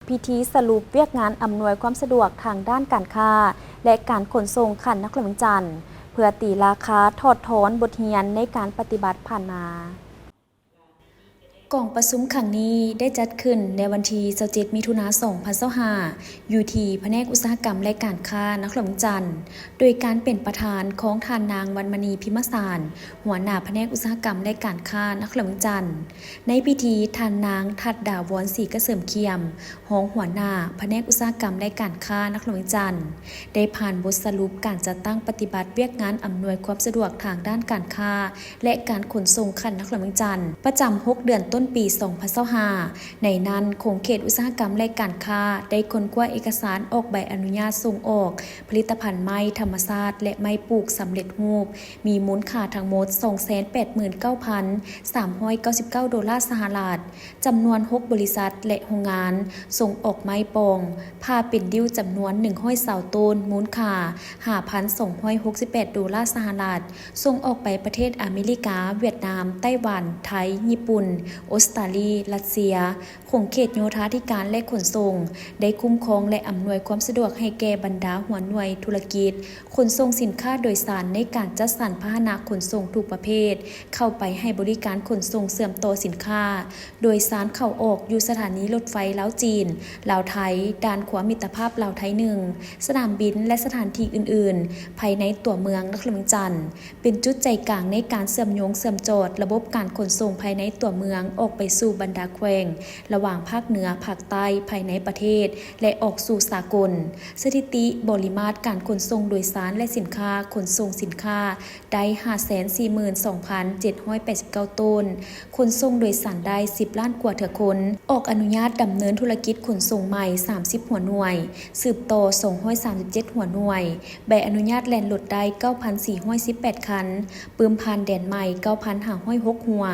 ພິທີສະຫຼຸບວຽກງານອຳນວຍຄວາມສະດວກທາງດ້ານການຄ້າ ແລະ ການຂົນສົ່ງຂັ້ນນະຄອນຫຼວງວຽງຈັນ ເພື່ອຕີລາຄາຖອດຖອນບົດຮຽນໃນການປະຕິບັດຜ່ານມາ. ກອງປະຊຸມຄັ້ງນີ້ໄດ້ຈັດຂຶ້ນໃນວັນທີຊາວເຈັດ ມິຖຸນາ ສອງພັນຊາວຫ້າ ຢູ່ທີ່ພະແນກອຸດສາຫະກຳ ແລະ ການຄ້ານະຄອນຫຼວງວຽງຈັນ, ໂດຍການເປັນປະທານຂອງທ່ານນາງ ວັນມະນີ ພິມມະສານ ຫົວໜ້າພະແນກອຸດສາຫະກຳ ແລະ ການຄ້ານະຄອນຫຼວງວຽງຈັນ. ໃນພິທີ, ທ່ານນາງ ທັດດາວອນ ສີກະເສີມຄຽມ ຮອງຫົວໜ້າພະແນກອຸດສາຫະກຳ ແລະ ການຄ້ານະຄອນຫຼວງວຽງຈັນ ໄດ້ຜ່ານບົດສະຫຼຸບການຈັດຕັ້ງປະຕິບັດວຽກງານອຳນວຍຄວາມສະດວກທາງດ້ານການຄ້າ ແລະ ການຂົນສົ່ງຂັ້ນນະຄອນຫຼວງວຽງຈັນ ປະຈຳຫົກເດືອນຕົ້ນປີສອງພັນຊາວຫ້າ. ໃນນັ້ນ, ຂົງເຂດອຸດສາຫະກຳ ແລະ ການຄ້າ ໄດ້ຄົ້ນຄວ້າເອກະສານອອກໃບອະນຸຍາດສົ່ງອອກຜະລິດຕະພັນໄມ້ທຳມະຊາດ ແລະ ໄມ້ປູກສຳເລັດຮູບ ມີມູນຄ່າທັງໝົດສອງແສນແປດໝື່ນເກົ້າພັນສາມຮ້ອຍເກົ້າສິບເກົ້າໂດລາສະຫະລັດ, ຈຳນວນຫົກບໍລິສັດ ແລະ ໂຮງງານ ສົ່ງອອກໄມ້ປ່ອງ ຜ່າເປັນດິ້ວຈຳນວນໜຶ່ງຮ້ອຍຊາວໂຕນ ມູນຄ່າຫ້າພັນສອງຮ້ອຍຫົກສິບແປດໂດລາສະຫະລັດ, ສົ່ງອອກໄປປະເທດອາເມລິກາ, ຫວຽດນາມ, ໄຕ້ຫວັນ, ໄທ, ຍີ່ປຸ່ນ, ອົດສະຕາລີ, ຣັດເຊຍ. ຂົງເຂດໂຍທາທິການ ແລະ ຂົນສົ່ງ ໄດ້ຄຸ້ມຄອງ ແລະ ອຳນວຍຄວາມສະດວກໃຫ້ແກ່ບັນດາຫົວໜ່ວຍທຸລະກິດຂົນສົ່ງສິນຄ້າໂດຍສານ ໃນການຈັດສັນພາຫະນະຂົນສົ່ງທຸກປະເພດ ເຂົ້າໄປໃຫ້ບໍລິການຂົນສົ່ງເຊື່ອມຕໍ່ສິນຄ້າ ໂດຍສານເຂົ້າອອກຢູ່ສະຖານີລົດໄຟລາວ-ຈີນ, ລາວ-ໄທ, ດ່ານຂົວມິດຕະພາບລາວ-ໄທໜຶ່ງ, ສະໜາມບິນ ແລະ ສະຖານທີ່ອື່ນໆ ພາຍໃນຕົວເມືອງນະຄອນຫຼວງວຽງຈັນ, ເປັນຈຸດໃຈກາງໃນການເຊື່ອມໂຍງເຊື່ອມຈອດລະບົບການຂົນສົ່ງພາຍໃນຕົວເມືອງອອກໄປສູ່ບັນດາແຂວງ ລະຫວ່າງພາກເໜືອ, ພາກໃຕ້, ພາຍໃນປະເທດ ແລະ ອອກສູ່ສາກົນ. ສະຖິຕິບໍລິມາດການຂົນສົ່ງໂດຍສານ ແລະ ສິນຄ້າ, ຂົນສົ່ງສິນຄ້າ ໄດ້ຫ້າແສນສີ່ໝື່ນສອງພັນເຈັດຮ້ອຍແປດສິບເກົ້າໂຕນ, ຂົນສົ່ງໂດຍສານໄດ້ສິບລ້ານກວ່າເທື່ອຄົນ, ອອກອະນຸຍາດດຳເນີນທຸລະກິດຂົນສົ່ງໃໝ່ສາມສິບຫົວໜ່ວຍ, ສືບຕໍ່ສອງຮ້ອຍສາມສິບເຈັດຫົວໜ່ວຍ, ໃບອະນຸຍາດແລ່ນລົດໄດ້ເກົ້າພັນສີ່ຮ້ອຍສິບແປດຄັນ, ປຶ້ມຜ່ານແດນໃໝ່ເກົ້າພັນຫ້າຮ້ອຍຫົກຫົວ,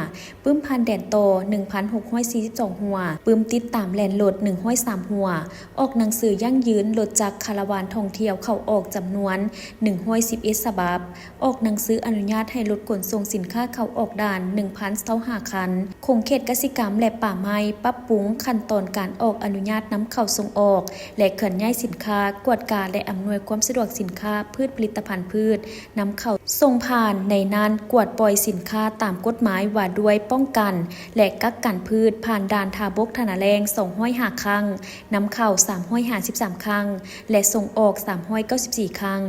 ປຶ້ມຜ່ານແດນຕໍ່ໜຶ່ງພັນຫົກຮ້ອຍສີ່ສິບສອງຫົວ, ປຶ້ມຕິດຕາມແລ່ນລົດໜຶ່ງຮ້ອຍສາມຫົວ, ອອກໜັງສືຢັ້ງຢືນລົດຈັກຄາລາວານທ່ອງທ່ຽວເຂົ້າອອກຈຳນວນໜຶ່ງຮ້ອຍສິບເອັດສະບັບ, ອອກໜັງສືອະນຸຍາດໃຫ້ລົດຂົນສົ່ງສິນຄ້າເຂົ້າອອກດ່ານໜຶ່ງພັນຊາວຫ້າຄັນ. ຂົງເຂດກະສິກຳ ແລະ ປ່າໄມ້ ປັບປຸງຂັ້ນຕອນການອອກອະນຸຍາດນຳເຂົ້າສົ່ງອອກ ແລະ ເຄື່ອນຍ້າຍສິນຄ້າ, ກວດກາ ແລະ ອຳນວຍຄວາມສະດວກສິນຄ້າພືດ, ຜະລິດຕະພັນພືດນຳເຂົ້າສົ່ງຜ່ານ, ໃນນັ້ນກວດປ່ອຍສິນຄ້າຕາມກົດໝາຍວ່າດ້ວຍປ້ອງກັນ ແລະ ກັກກັນພືດ ຜ່ານດ່ານທ່າບົກທ່ານາແລ້ງສອງຮ້ອຍຫ້າຄັ້ງ, ນຳເຂົ້າສາມຮ້ອຍຫ້າສິບສາມຄັ້ງ ແລະ ສົ່ງອອກສາມຮ້ອຍເກົ້າສິບສີ່ຄັ້ງ.